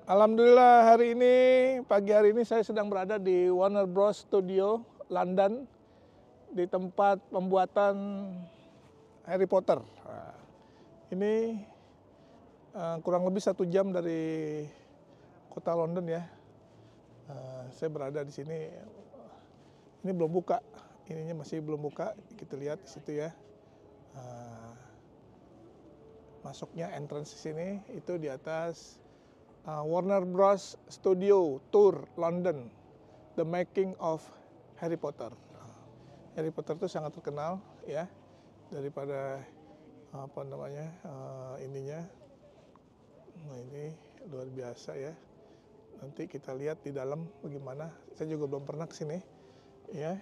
Alhamdulillah pagi hari ini saya sedang berada di Warner Bros Studio London di tempat pembuatan Harry Potter. Nah, ini kurang lebih 1 jam dari kota London ya. Saya berada di sini. Ini belum buka, ininya masih belum buka. Kita lihat di situ ya. Masuknya entrance di sini itu di atas. Warner Bros Studio Tour London, The Making of Harry Potter. Harry Potter itu sangat terkenal ya daripada ininya. Nah, ini luar biasa ya. Nanti kita lihat di dalam bagaimana. Saya juga belum pernah ke sini ya.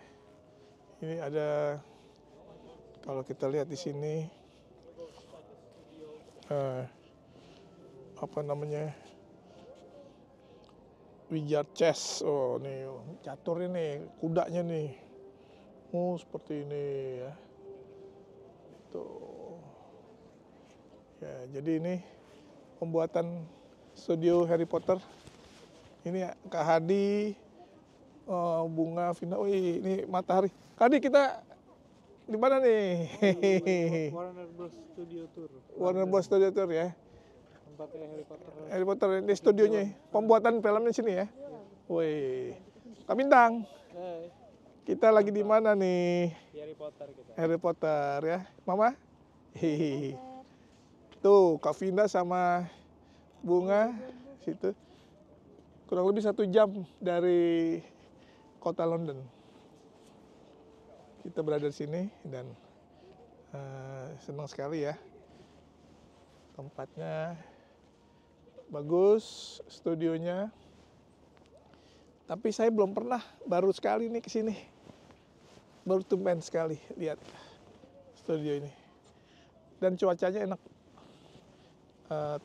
Ini ada, kalau kita lihat di sini Wizard Chess. Oh, nih catur ini, kudanya nih. Oh, seperti ini ya. Tuh. Ya, jadi ini pembuatan studio Harry Potter. Ini Kak Hadi, Bunga, Vina. Wih, ini matahari. Kak Hadi, kita di mana nih? Warner Bros Studio Tour. Warner Bros Studio Tour ya. Tempatnya Harry Potter. Harry Potter ini studionya, pembuatan filmnya sini ya. Wih, Kak Bintang, kita lagi di mana nih? Harry Potter kita. Harry Potter ya, Mama. Hihihi. Tuh, Kak Vinda sama Bunga situ. Kurang lebih 1 jam dari kota London. Kita berada di sini dan senang sekali ya. Tempatnya bagus, studionya. Tapi saya belum pernah, baru sekali nih ke sini. Baru tumben sekali lihat studio ini. Dan cuacanya enak.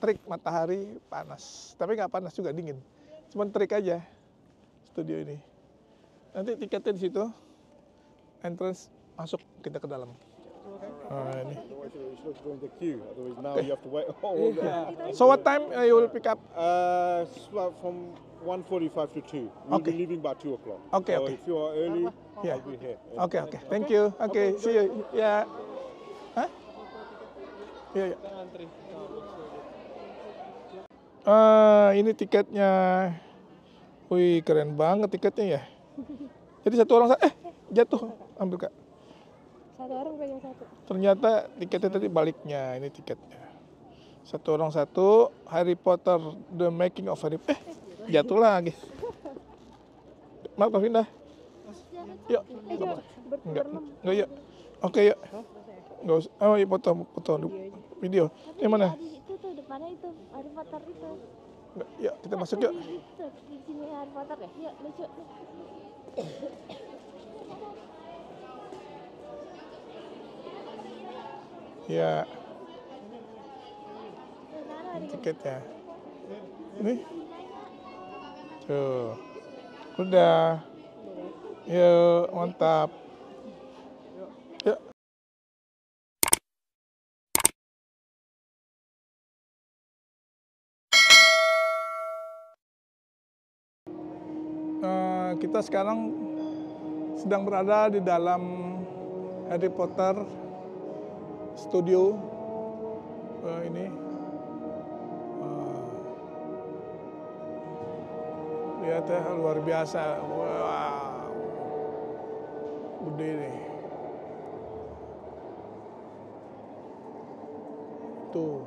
Terik matahari panas, tapi nggak panas juga, dingin. Cuman terik aja studio ini. Nanti tiketnya di situ. Entrance, masuk kita ke dalam. Ini. So what time you will pick up? From 1:45 to 2. We'll be leaving by 2 o'clock. Okay, so okay. if you are early, Yeah. I'll be here. Okay. Thank you. Okay, see you. Ya. Hah? Iya. Ini tiketnya. Wih, keren banget tiketnya ya. Jadi satu orang jatuh, ambil Kak. Satu orang pegang satu. Ternyata tiketnya tadi baliknya, ini tiketnya. Satu orang satu, Harry Potter, The Making of Harry Potter. Jatuh lagi. Maaf Kak Vinda. Yuk. Enggak yuk. Oke yuk. Enggak usah. Oh iya, foto video. Di mana? Itu tuh depannya itu Harry Potter itu. Enggak, yuk kita masuk yuk. Di sini Harry Potter ya. Yuk, lucu. Ya. Tiketnya. Ini. Tuh. Udah. Yuk, mantap. Yuk. Kita sekarang sedang berada di dalam Harry Potter Studio. Ini lihat ya, luar biasa. Wow, gede nih. Tuh.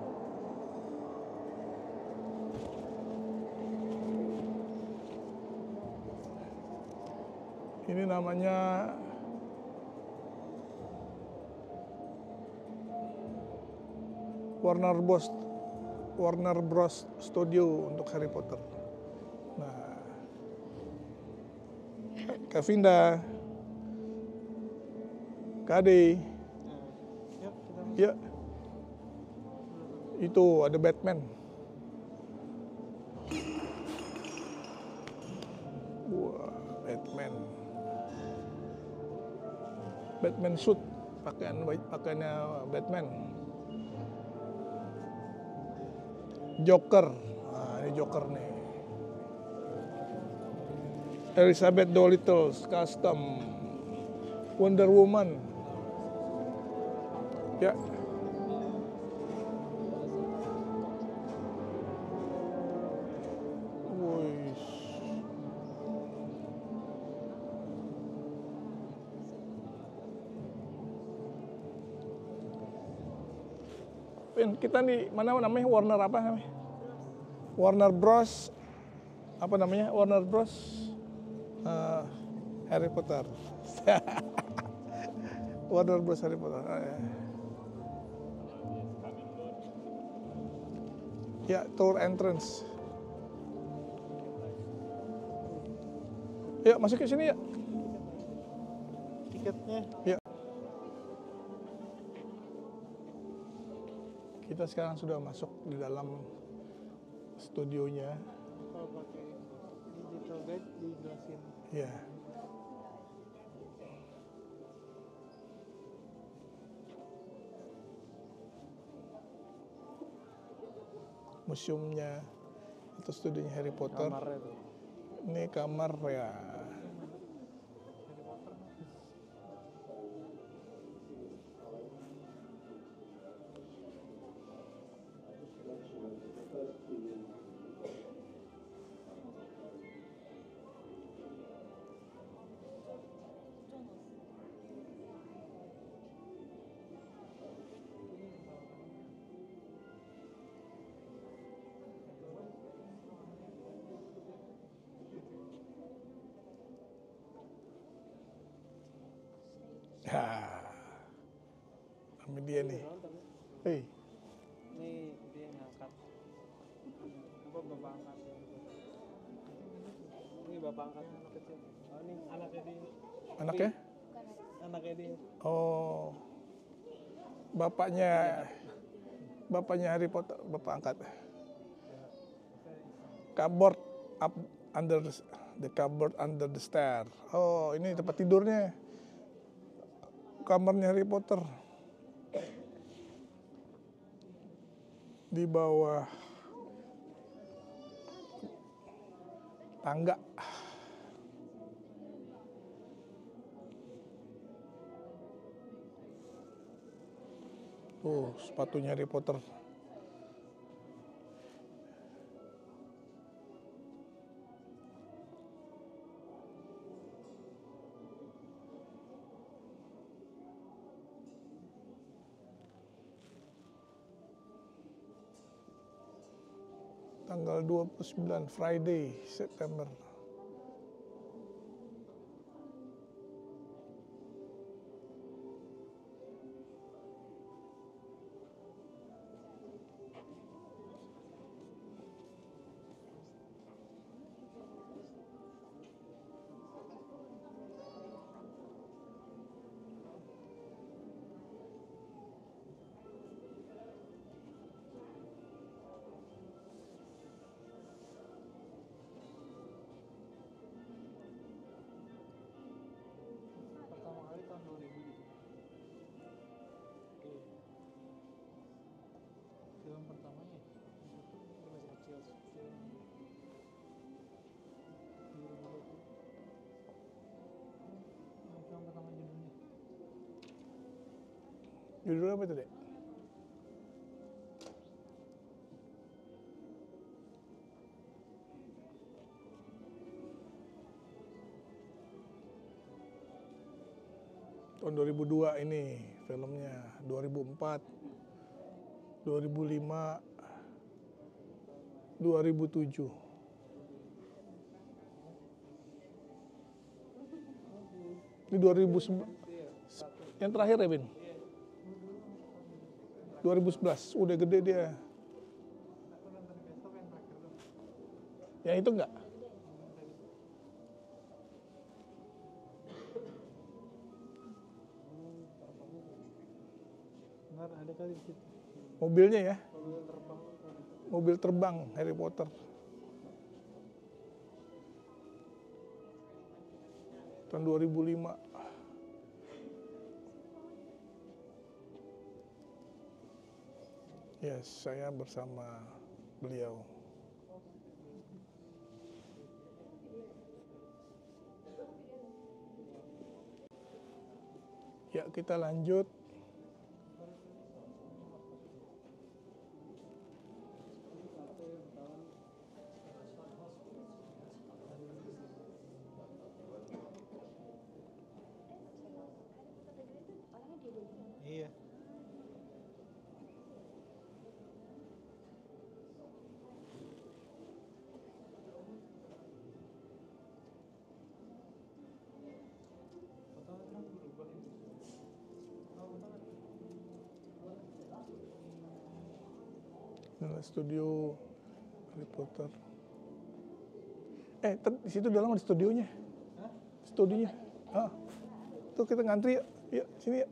Ini namanya Warner Bros Studio untuk Harry Potter. Nah, Kak Vinda, Kak Ade, ya, itu ada Batman. Wah, Batman suit, pakaiannya Batman. Joker, nah ini Joker nih. Elizabeth Dolittle custom Wonder Woman. Ya. Wih. Pin, kita di mana namanya? Warner apa namanya? Warner Bros. Apa namanya? Warner Bros. Harry Potter. Warner Bros. Harry Potter. Ya, tour entrance. Yuk, masuk ke sini ya. Tiketnya Ya. Kita sekarang sudah masuk di dalam studionya. kalau pakai digital guide dijelasin. Ya. Museumnya atau studionya Harry Potter. Kamarnya tuh. Ini kamar ya. Ya. Sama dia nih. Hei. Ini dia ngangkat. Apa bapak angkat? Ini bapak angkat anak kecil. Oh, ini anaknya dia. Anaknya? Anaknya dia. Oh. Bapaknya Harry Potter, bapak angkat. Cupboard up under the cupboard under the stair. Oh, ini tempat tidurnya. Kamarnya Harry Potter. Di bawah tangga. Sepatunya Harry Potter. Tanggal 29 Friday, September. Pertama kali tahun 2000 gitu. Iya. Film pertamanya. Dia masih kecil. Film 2020. Film pertama judulnya. Judulnya apa itu, Dek? Tahun 2002 ini filmnya, 2004, 2005, 2007. Ini 2009. Yang terakhir ya, Bin? 2011, udah gede dia. Yang itu enggak? Benar ada kali di situ. Mobilnya ya, Mobil terbang. mobil terbang Harry Potter. Tahun 2005. Yes, saya bersama beliau. Ya, kita lanjut. Iya. Nah, studio Harry Potter. Di situ dalam ada studionya. Studionya. Tuh kita ngantri yuk. Yuk, sini yuk.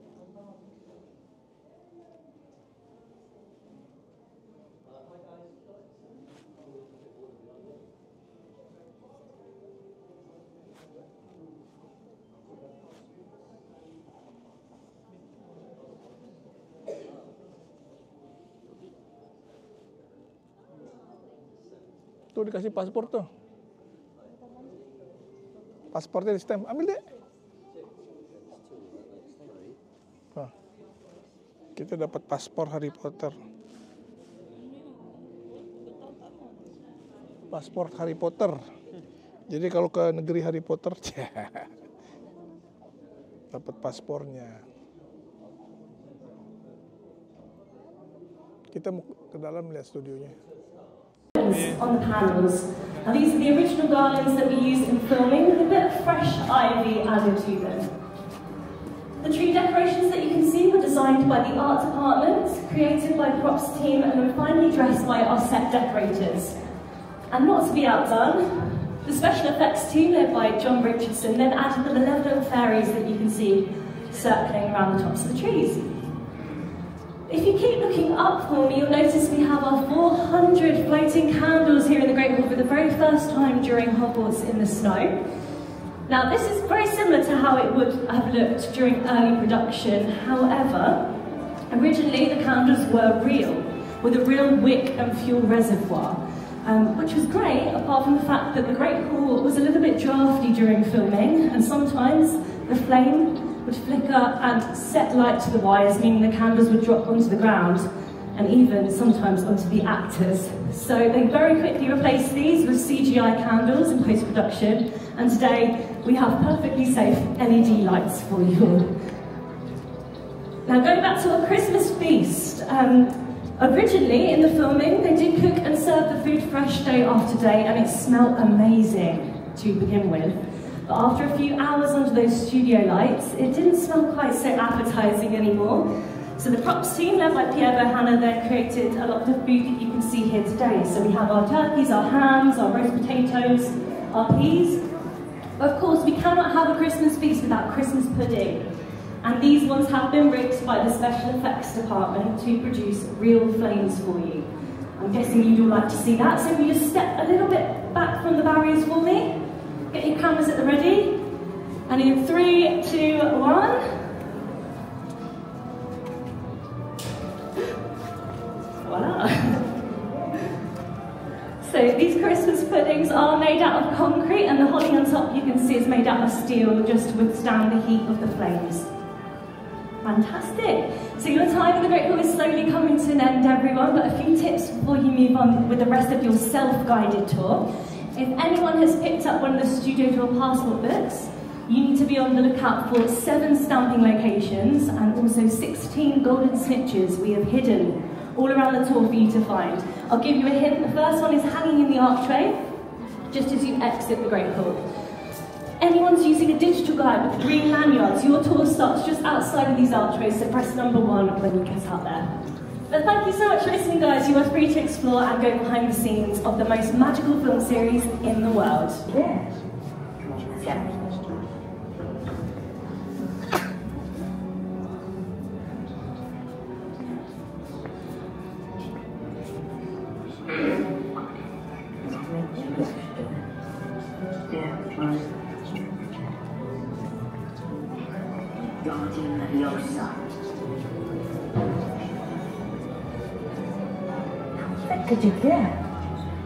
Tuh dikasih paspor tuh. Paspornya di stem. Ambil deh. Kita dapat paspor Harry Potter. Paspor Harry Potter. Jadi kalau ke negeri Harry Potter, dapat paspornya. Kita mau ke dalam lihat studionya. On the panels. Now these are the original garlands that we used in filming with a bit of fresh ivy added to them. The tree decorations that you can see were designed by the art department, created by the props team, and then finally dressed by our set decorators. And not to be outdone, the special effects team, led by John Richardson, then added the malevolent fairies that you can see circling around the tops of the trees. If you keep looking up for me, you'll notice we have our 400 floating candles here in the Great Hall for the very first time during Hogwarts in the snow. Now, this is very similar to how it would have looked during early production. However, originally the candles were real, with a real wick and fuel reservoir, which was great, apart from the fact that the Great Hall was a little bit drafty during filming, and sometimes the flame would flicker and set light to the wires, meaning the candles would drop onto the ground, and even sometimes onto the actors. So they very quickly replaced these with CGI candles in post-production, and today we have perfectly safe LED lights for you all. Now going back to our Christmas feast, originally in the filming they did cook and serve the food fresh day after day, and it smelled amazing to begin with. But after a few hours under those studio lights, it didn't smell quite so appetizing anymore. So the props team, led by Pierre Bohanna, then created a lot of the food that you can see here today. So we have our turkeys, our hams, our roast potatoes, our peas. Of course, we cannot have a Christmas feast without Christmas pudding. And these ones have been rigged by the special effects department to produce real flames for you. I'm guessing you'd all like to see that, so if you just step a little bit back from the barriers for me, get your cameras at the ready, and in 3, 2, 1. Voila. So these Christmas puddings are made out of concrete, and the holly on top you can see is made out of steel just to withstand the heat of the flames. Fantastic. So your time in the Great Hall is slowly coming to an end, everyone, but a few tips before you move on with the rest of your self-guided tour. If anyone has picked up one of the studio tour passport books, you need to be on the lookout for 7 stamping locations and also 16 golden snitches we have hidden all around the tour for you to find. I'll give you a hint. The first one is hanging in the archway, just as you exit the Great Hall. Anyone's using a digital guide with green lanyards, your tour starts just outside of these archways, so press number 1 when you get out there. But thank you so much for listening, guys. You are free to explore and go behind the scenes of the most magical film series in the world. Could you get?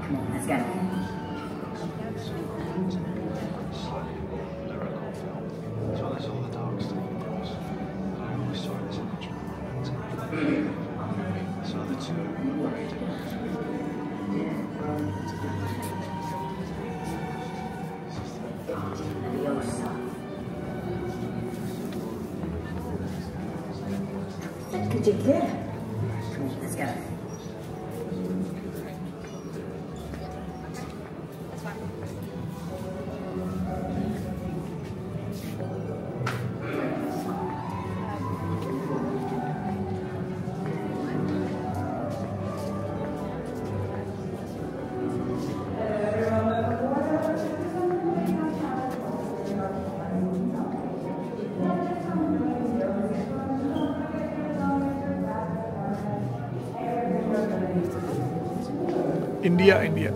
Come on, let's go. dig there. Come on, let's go. India, India.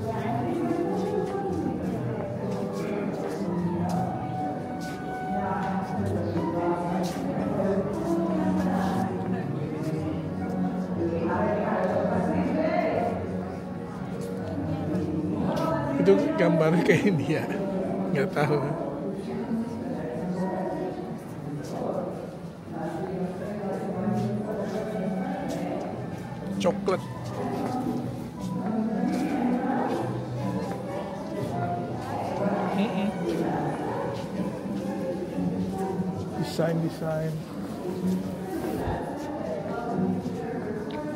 Itu gambarnya kayak India, nggak tahu. Coklat. Desain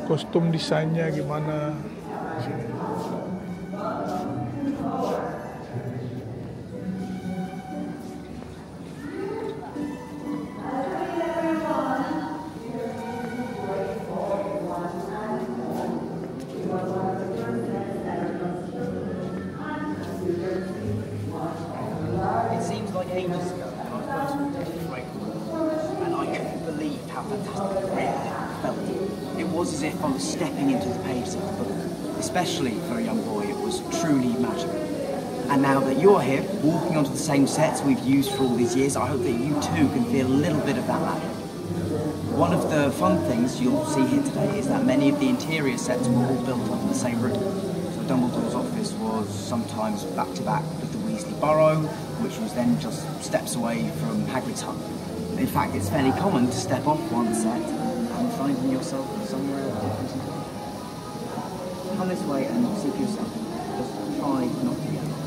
kostum desainnya gimana sini. It seems like ages ago when I first walked into the Great Hall, and I couldn't believe how fantastic it really felt. It was as if I was stepping into the pages of the book. Especially for a young boy, it was truly magical. And now that you're here, walking onto the same sets we've used for all these years, I hope that you too can feel a little bit of that magic. One of the fun things you'll see here today is that many of the interior sets were all built on the same route. So Dumbledore's office was sometimes back to back with the Weasley Burrow, which was then just steps away from Hagrid's hut. In fact, it's fairly common to step off one set and find yourself somewhere else. Come this way and see for yourself. Just try not to get lost.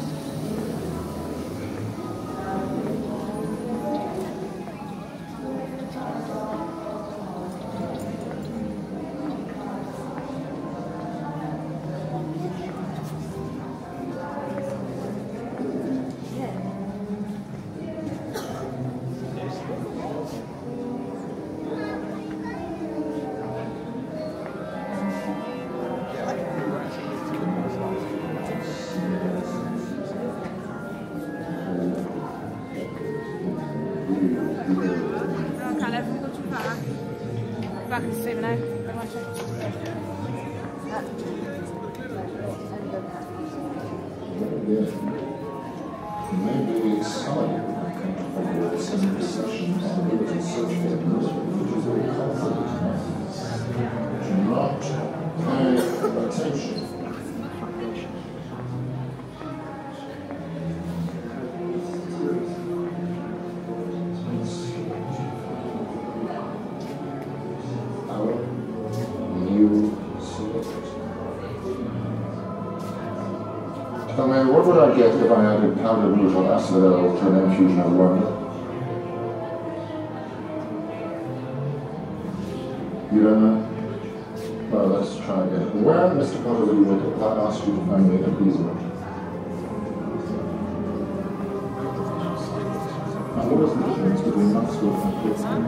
Back to Stephen A. Very much. Maybe some of some sessions in such papers which is very confident do not pay attention. I mean, what would I get if I added powdered root on asphodel to an infusion of wonder? You don't know? Well, let's try again. Where, Mr. Potter, will you look if I asked you to find me a appeasement? Now, what is the difference between Knoxville and Pittsburgh?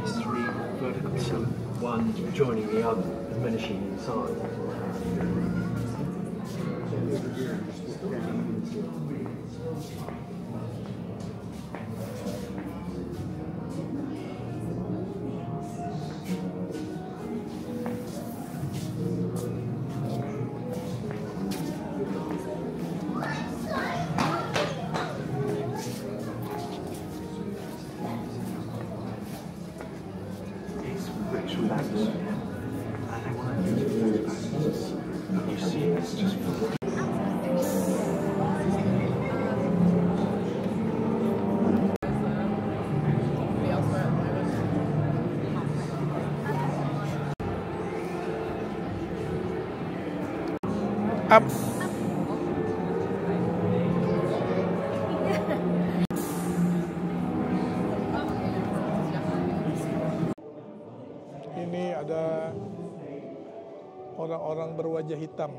These three vertical cylinders, one joining the other, diminishing in size. Rich relaxed. And I want to do this. You see, it's just Up. Ini ada orang-orang berwajah hitam.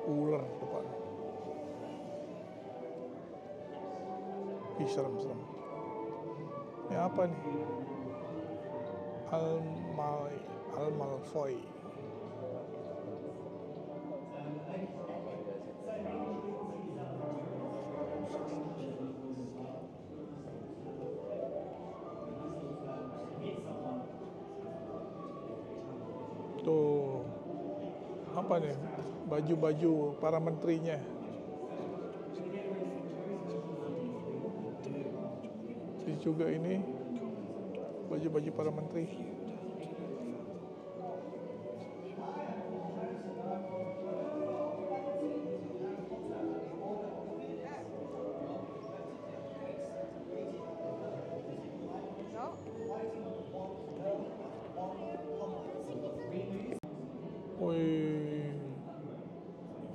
Ular depan. Serem-serem. Ini apa nih? Al-Malfoy. Tuh, apa nih? Baju-baju para menterinya. Ini juga ini baju-baju para menteri. Wih,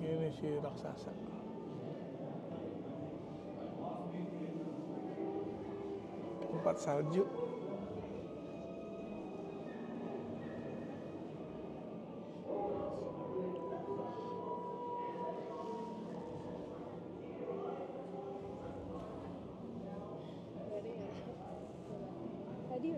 ini si raksasa. Tempat salju. Tadi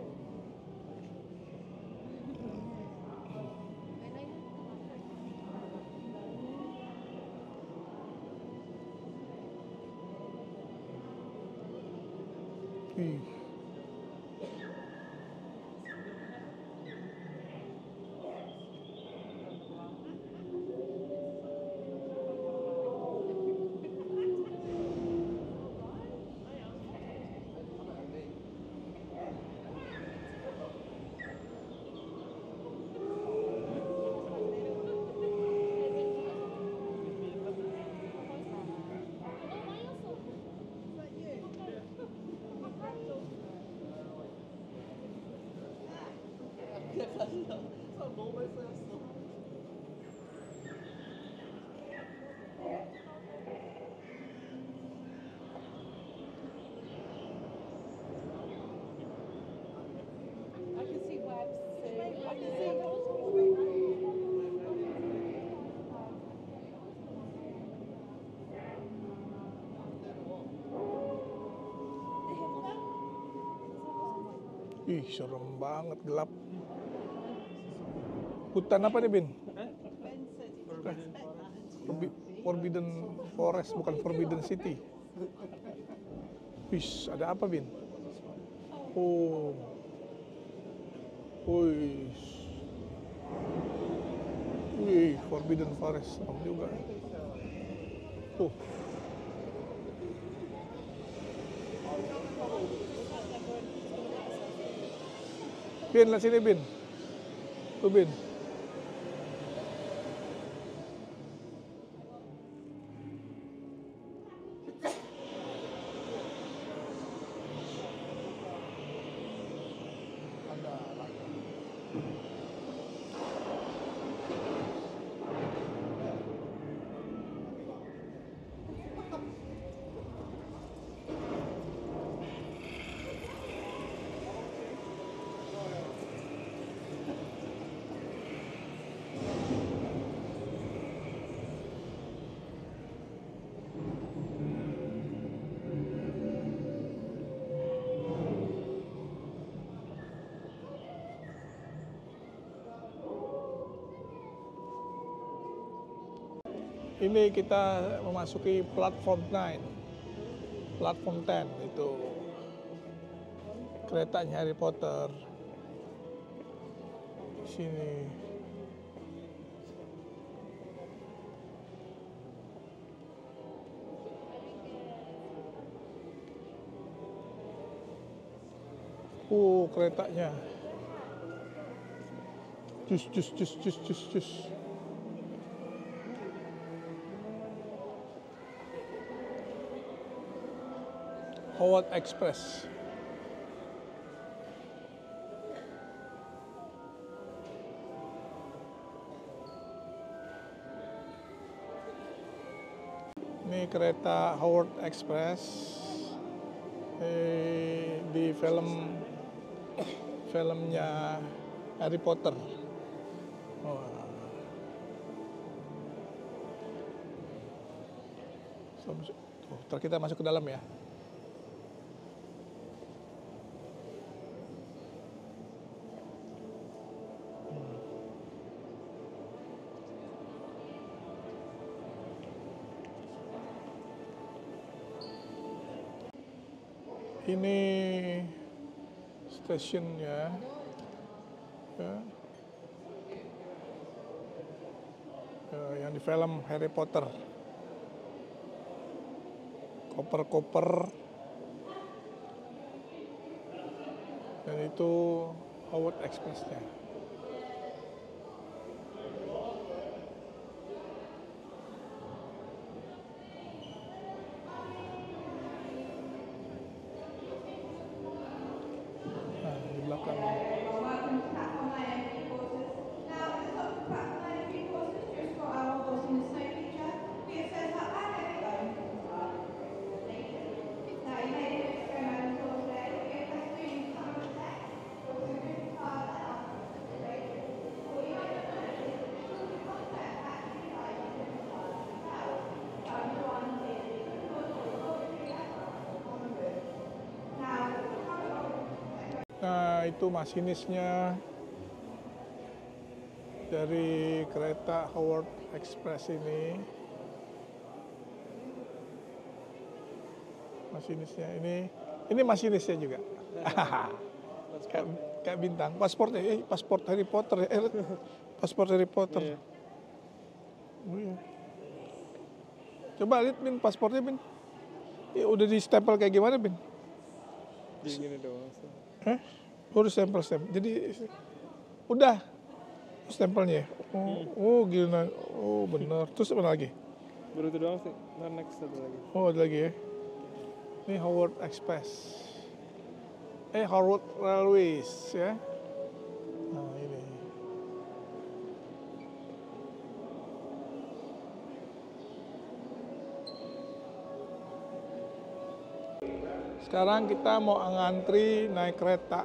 Ih. Ih, serem banget, gelap. Hutan apa nih, Bin? Forbidden Forest, bukan Forbidden City. Wih, ada apa, Bin? Oh. Wih. Wih, Forbidden Forest, serem juga. Tuh. Bin, lihat sini, Bin. Tuh, Bin. Ini kita memasuki platform 9, platform 10 itu keretanya Harry Potter. Di sini. Keretanya. Cus. Howard Express. Ini kereta Howard Express di filmnya Harry Potter. Oh. Ntar kita masuk ke dalam ya. Ini stasiunnya, ya. Yang di film Harry Potter. Koper-koper, dan itu Howard Express-nya. Nah, di belakang. Nah, itu masinisnya dari kereta Howard Express ini. Masinisnya ini masinisnya juga. kayak bintang. Pasportnya, paspor Harry Potter. Paspor Harry Potter. Oh, iya. Coba lihat Bin, paspornya Bin. Ya, udah di stempel kayak gimana Bin? Di gini doang. Udah stempel. Jadi udah stempelnya. Oh gila. Oh benar. Terus apa lagi? Baru itu doang sih. Nah, next satu lagi. Oh ada lagi ya. Ini Howard Express. Howard Railways ya. Nah ini. Sekarang kita mau ngantri naik kereta,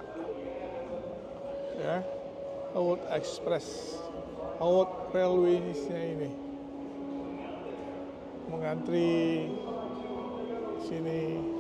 ya, Howard Express, Howard Railways-nya ini. Mau ngantri sini.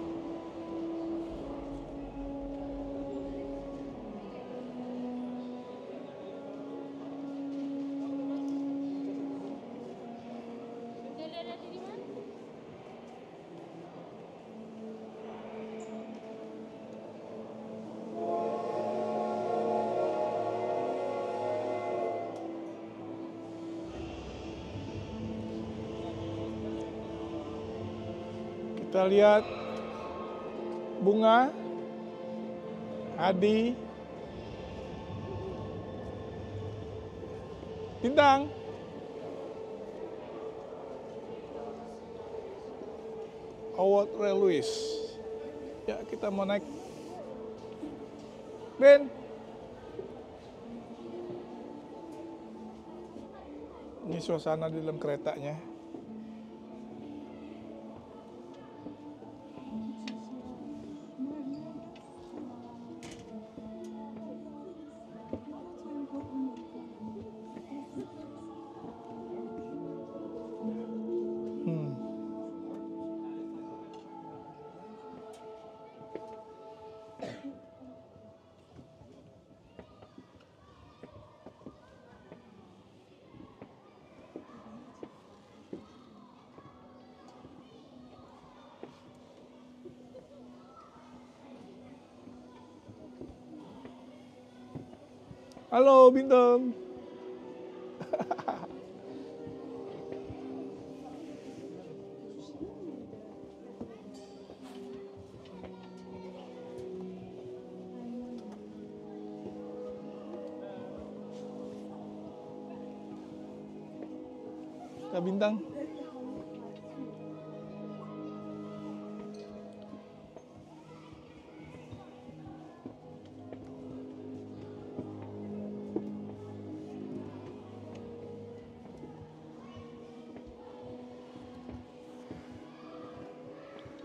Kita lihat Bunga, Adi, Bintang. Howard Railways. Ya, kita mau naik. Ben. Ini suasana di dalam keretanya. Halo Bintang. Kak Bintang.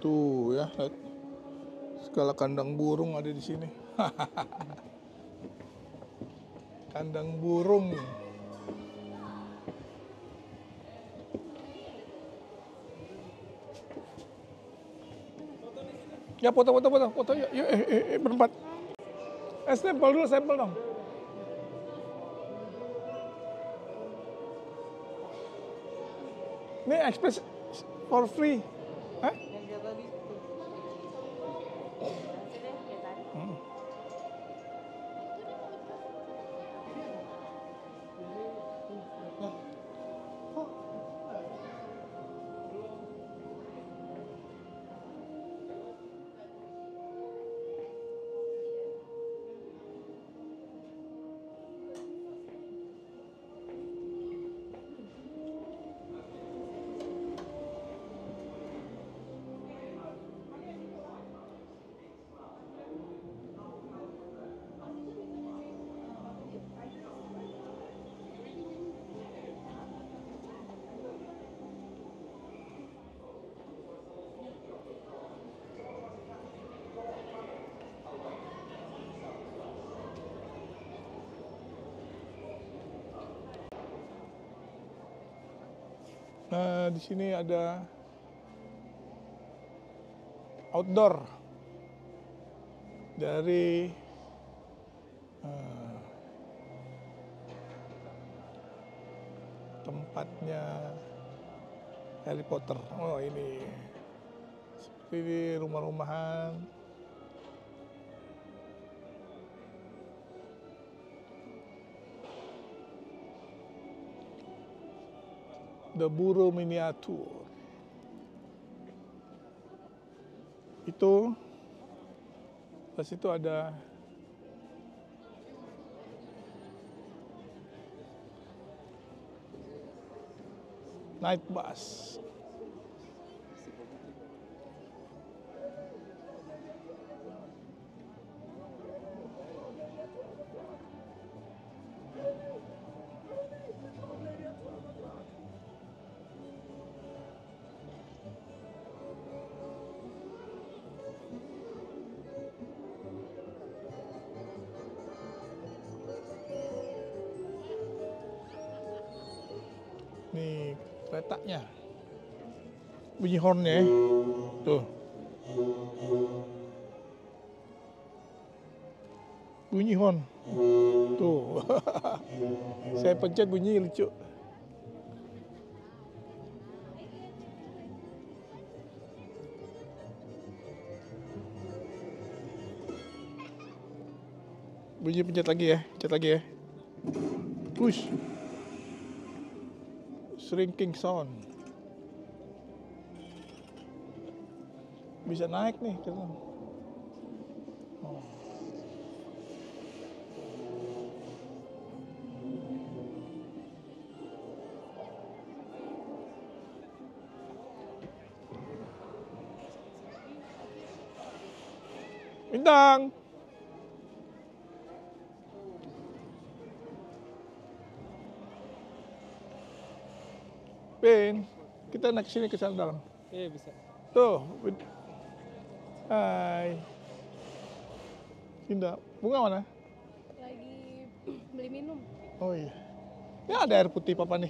Tuh ya, lihat. Segala kandang burung ada di sini. Kandang burung. Ya foto yuk, berempat. Stempel dulu, stempel dong. Ini express for free. Hah? Nah, di sini ada outdoor dari tempatnya Harry Potter. Oh, ini seperti di rumah-rumahan. The Burrow Miniature. Itu pas itu ada night bus. Nih keretanya, bunyi hornnya, tuh, bunyi horn, tuh, saya pencet bunyi lucu. Bunyi pencet lagi ya, push. Shrinking sound. Bisa naik nih. Oh. Bintang. Ben, kita naik sini ke sana dalam. Iya bisa. Tuh. Hai. Indah. Bunga mana? Lagi beli minum. Oh iya. Ini ada air putih papa nih.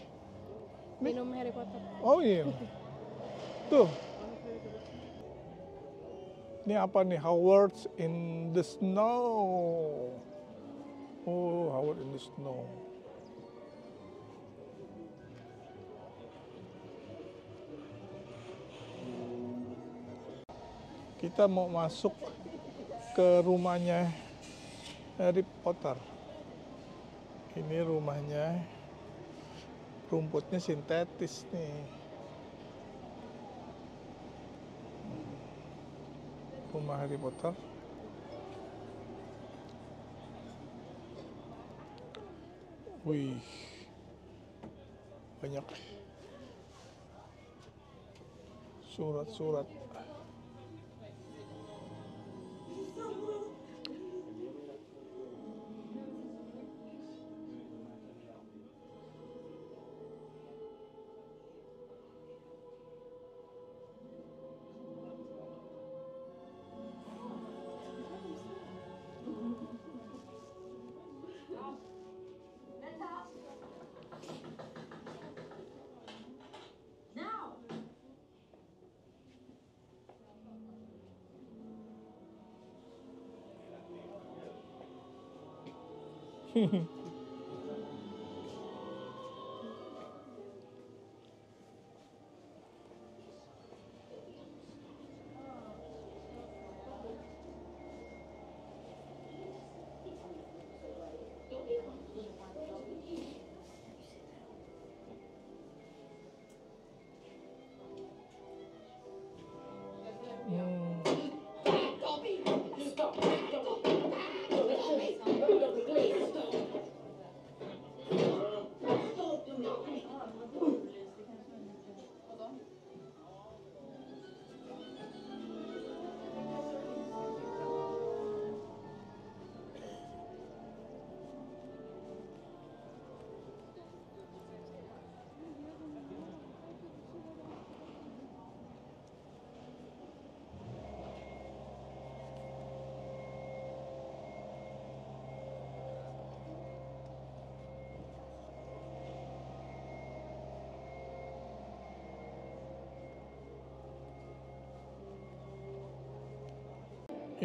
Minum Harry Potter. Oh iya. Tuh. Ini apa nih? Hogwarts in the snow. Oh, Hogwarts in the snow. Kita mau masuk ke rumahnya Harry Potter. Ini rumahnya, rumputnya sintetis nih. Rumah Harry Potter. Wih, banyak surat-surat.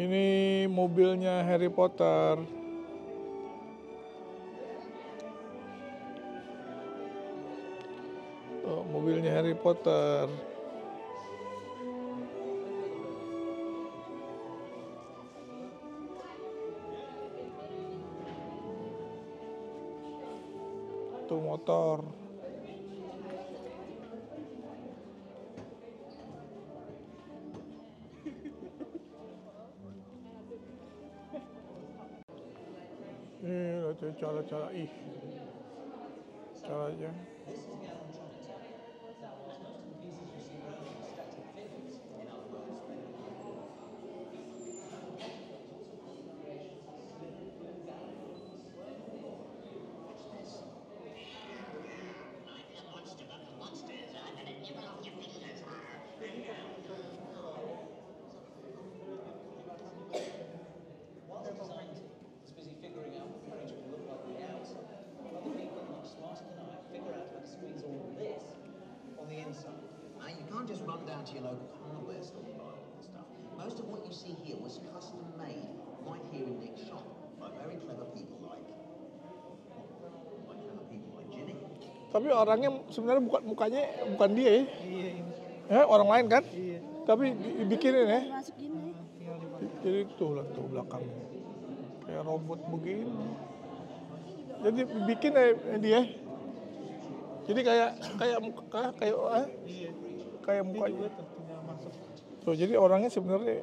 Ini mobilnya Harry Potter. Tuh, mobilnya Harry Potter. Tuh motor. Lihat tuh cara-cara, caranya. It's busy figuring out what the bridge will look like on the outside. Other people, much smarter than I, figure out how to squeeze all of this on the inside. Now, you can't just run down to your local hardware store and buy all this stuff. Most of what you see here was custom made right here in Nick's shop by very clever people like Jimmy. Tapi orangnya sebenarnya mukanya bukan dia ya. Iya. Orang lain kan? Iya. Tapi dibikinin ya. Masukin ya. Jadi tuh belakangnya. Kayak robot begini. Jadi bikin dia. Jadi kayak mukanya. Tuh jadi orangnya sebenarnya.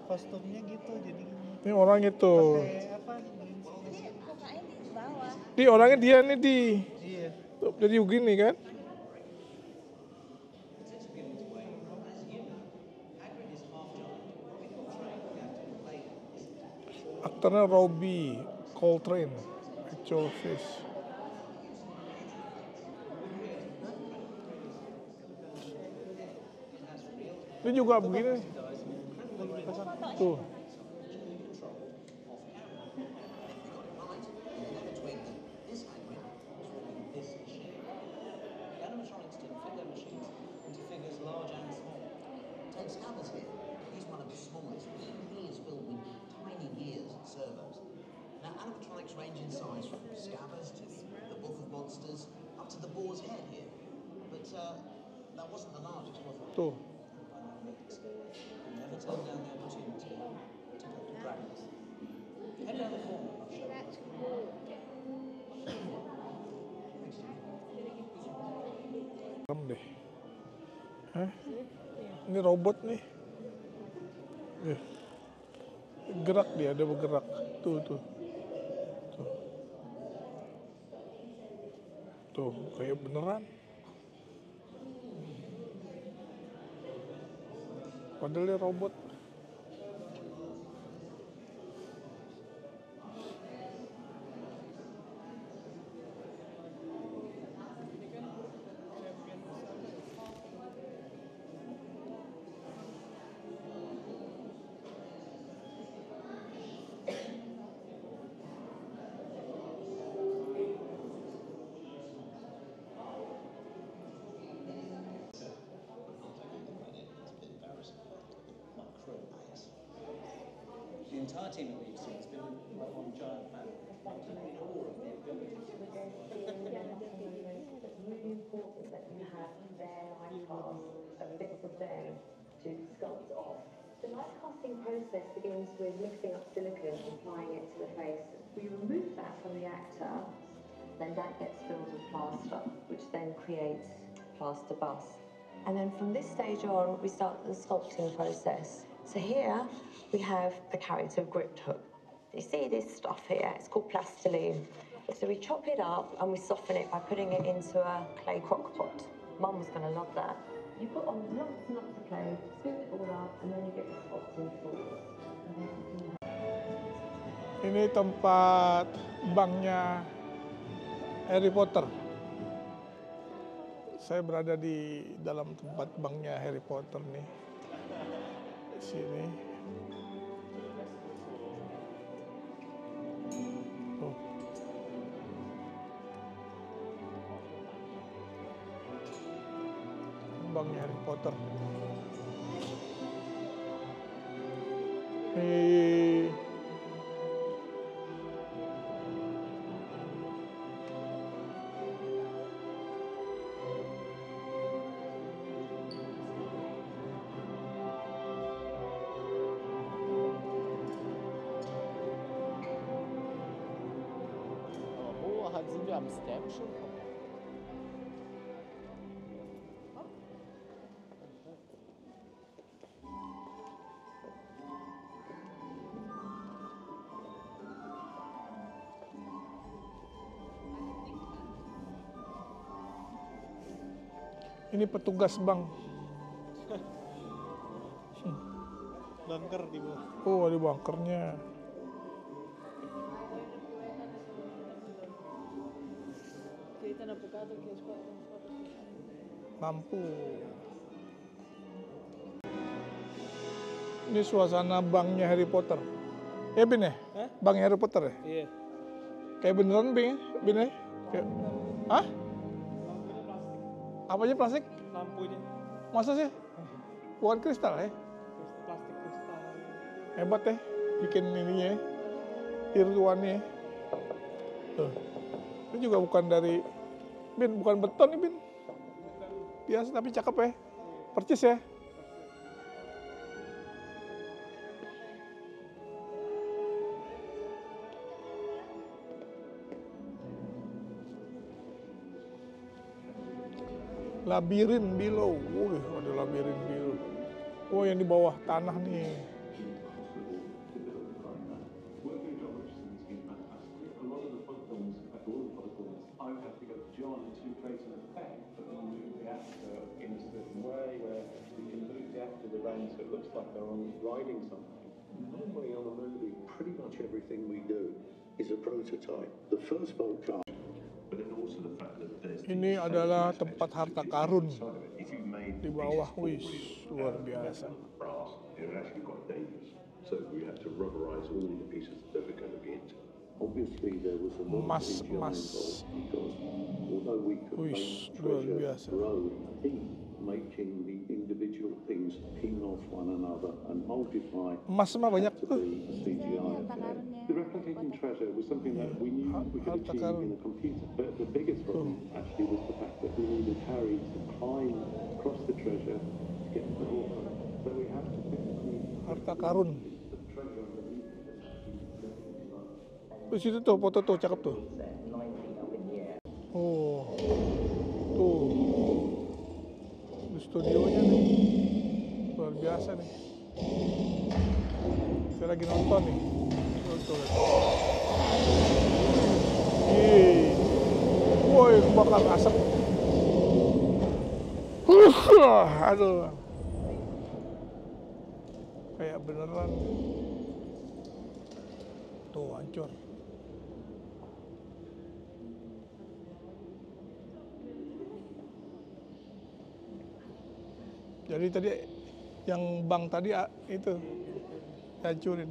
Kostumnya gitu jadi. Ini orangnya tuh. Pakai apa? Ini mukanya di bawah. Di orangnya dia nih di. Iya. Tuh, jadi begini kan. Aktornya Robbie Coltrane, actual face. Ini juga begini. Tuh. Animatronics turn figure machines into figures large and small. Take Scabbers here. He's one of the smallest. He is filled with tiny gears and servos. Now, animatronics range in size from Scabbers to the Book of Monsters up to the Boar's Head here. But that wasn't the largest, was it? Tuh. Never turn down the opportunity to go to practice. Head down the corner. That's cool. Deh. Ini robot nih. Gerak dia, ada bergerak. Tuh. Tuh, kayak beneran. Padahal dia robot. The entire team that we've seen has been on giant planet. really important that you have their light cast and bits of them to sculpt off. The light casting process begins with mixing up silicone and applying it to the face. We remove that from the actor, then that gets filled with plaster, which then creates plaster bust. And then from this stage on, we start the sculpting process. So here we have the character of Gripped Hook. You see this stuff here, it's called plastiline. So we chop it up and we soften it by putting it into a clay crock pot. Mum was going to love that. You put on lots and lots of clay, smooth it all up, and then you get the sculpting tools. Ini tempat banknya Harry Potter. Saya berada di dalam tempat banknya Harry Potter nih. Di sini. Tuh. Banknya Harry Potter. Sind wir am Stamp schon? Ini petugas bank. Bunker di bawah. Oh, ada bunkernya. Lampu. Ini suasana banknya Harry Potter. Ya, Bin ya? Bank Harry Potter ya? Iya. Kayak beneran, Bin ya? Bin ya? Kayak... Hah? Apanya plastik? Lampunya. Masa sih? Bukan kristal ya? Plastik kristal. Hebat ya, bikin ininya ya. Tiruannya ya. Tuh. Itu juga bukan dari... Bin, bukan beton nih, Bin. Biasa tapi cakep ya. Percis ya. Labirin below. Wih, ada labirin below. Oh, yang di bawah tanah nih. So it looks like they're on riding something. Normally on a movie, pretty much everything we do is a prototype. The first bolt car, but then also the fact that there's ini adalah tempat harta karun di bawah. Wih, luar biasa. It actually quite dangerous. So we had to rubberize all the pieces that were going to be into. Obviously there was a lot of CGI involved because although we could make treasure grow in making the individual things ping off one another and multiply banyak to be a CGI affair. The replicating treasure was something that we knew we could achieve in a computer, but the biggest problem actually was the fact that we needed Harry to climb across the treasure to get to the water. So we have to physically harta karun. Di situ tuh foto tuh cakep tuh. Oh, tuh di studionya nih, luar biasa nih. Saya lagi nonton nih. Tuh. Woi, kebakar asap. Aduh, kayak beneran. Tuh hancur. Jadi tadi yang bank tadi itu hancurin.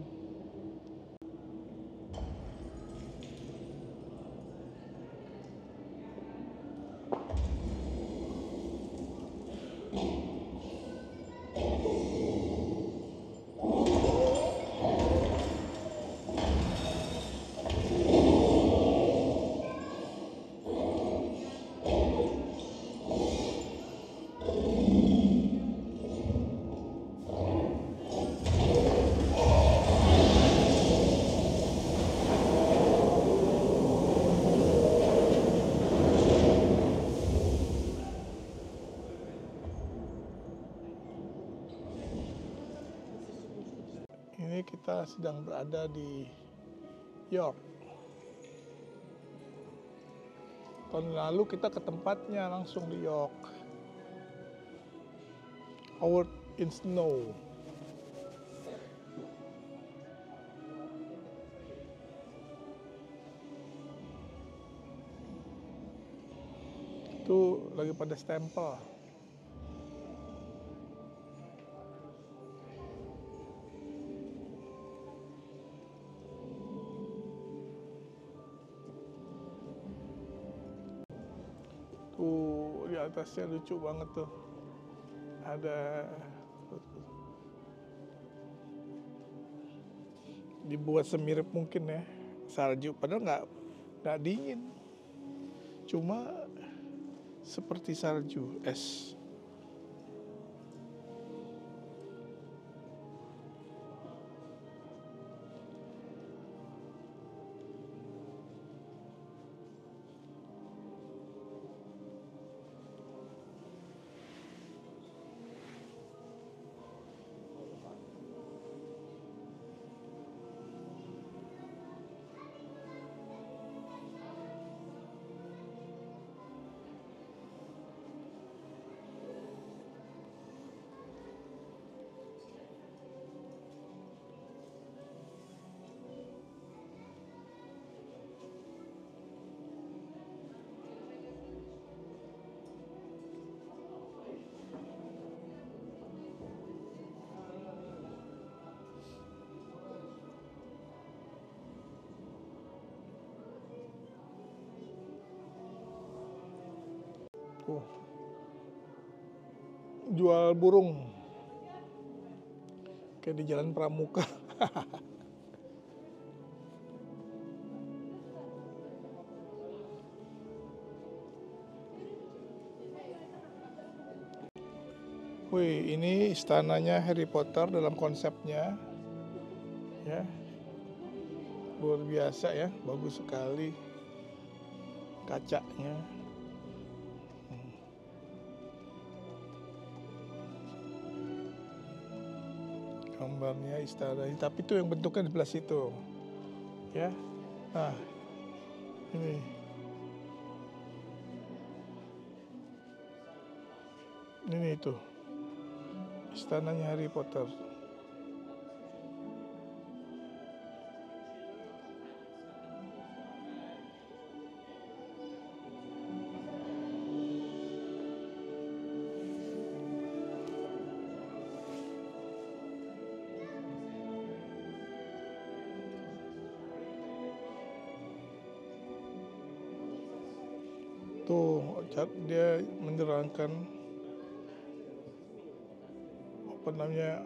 kita sedang berada di York. Tahun lalu kita ke tempatnya langsung di York. Covered in snow. Itu lagi pada stempel. Tuh di atasnya lucu banget tuh. Ada dibuat semirip mungkin ya salju, padahal nggak dingin, cuma seperti salju es. Jual burung kayak di Jalan Pramuka. Wih, ini istananya Harry Potter dalam konsepnya, ya, luar biasa ya, bagus sekali kacanya. Gambarnya istana, tapi itu yang bentuknya di sebelah situ, ya. Nah, ini itu istananya Harry Potter. Tuh, dia menerangkan apa namanya,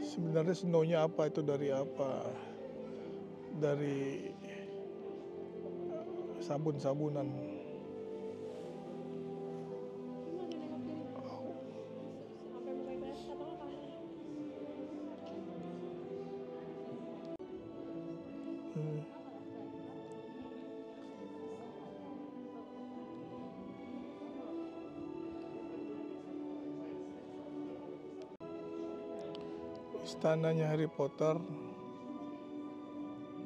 sebenarnya snow-nya apa, itu dari apa, dari sabun-sabunan. Istananya Harry Potter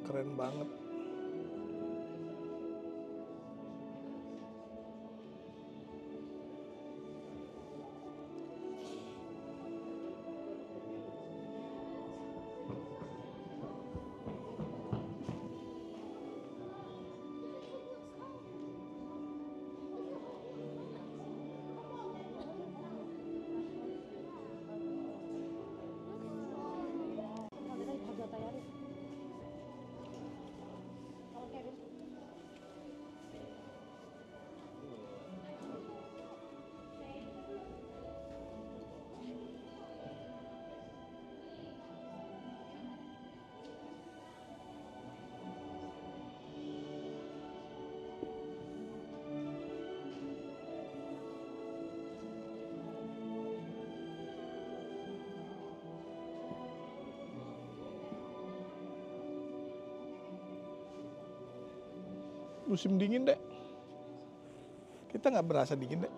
keren banget. Musim dingin deh, kita nggak berasa dingin deh.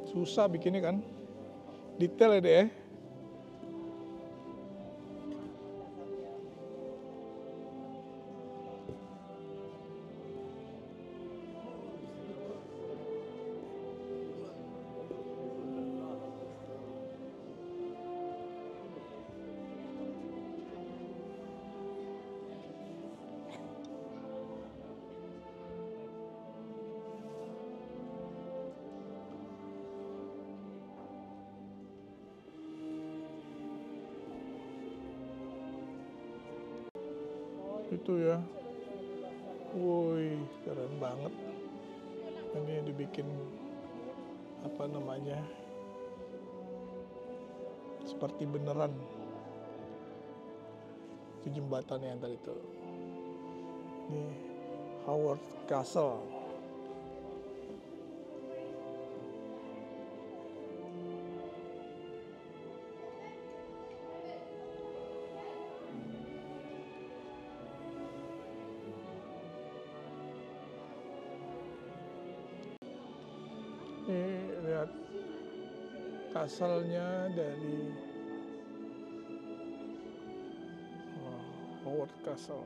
Susah bikinnya kan. Detail ya deh ya. Itu ya, woi keren banget. Ini dibikin apa namanya, seperti beneran. Itu jembatan yang tadi tuh. Ini Howard Castle. Ini lihat castle-nya dari Howard Castle.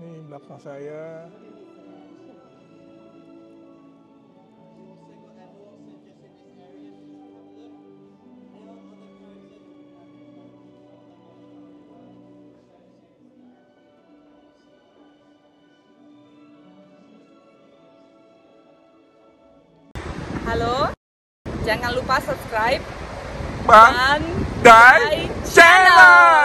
Ini belakang saya. Halo, jangan lupa subscribe Bang Dai Channel.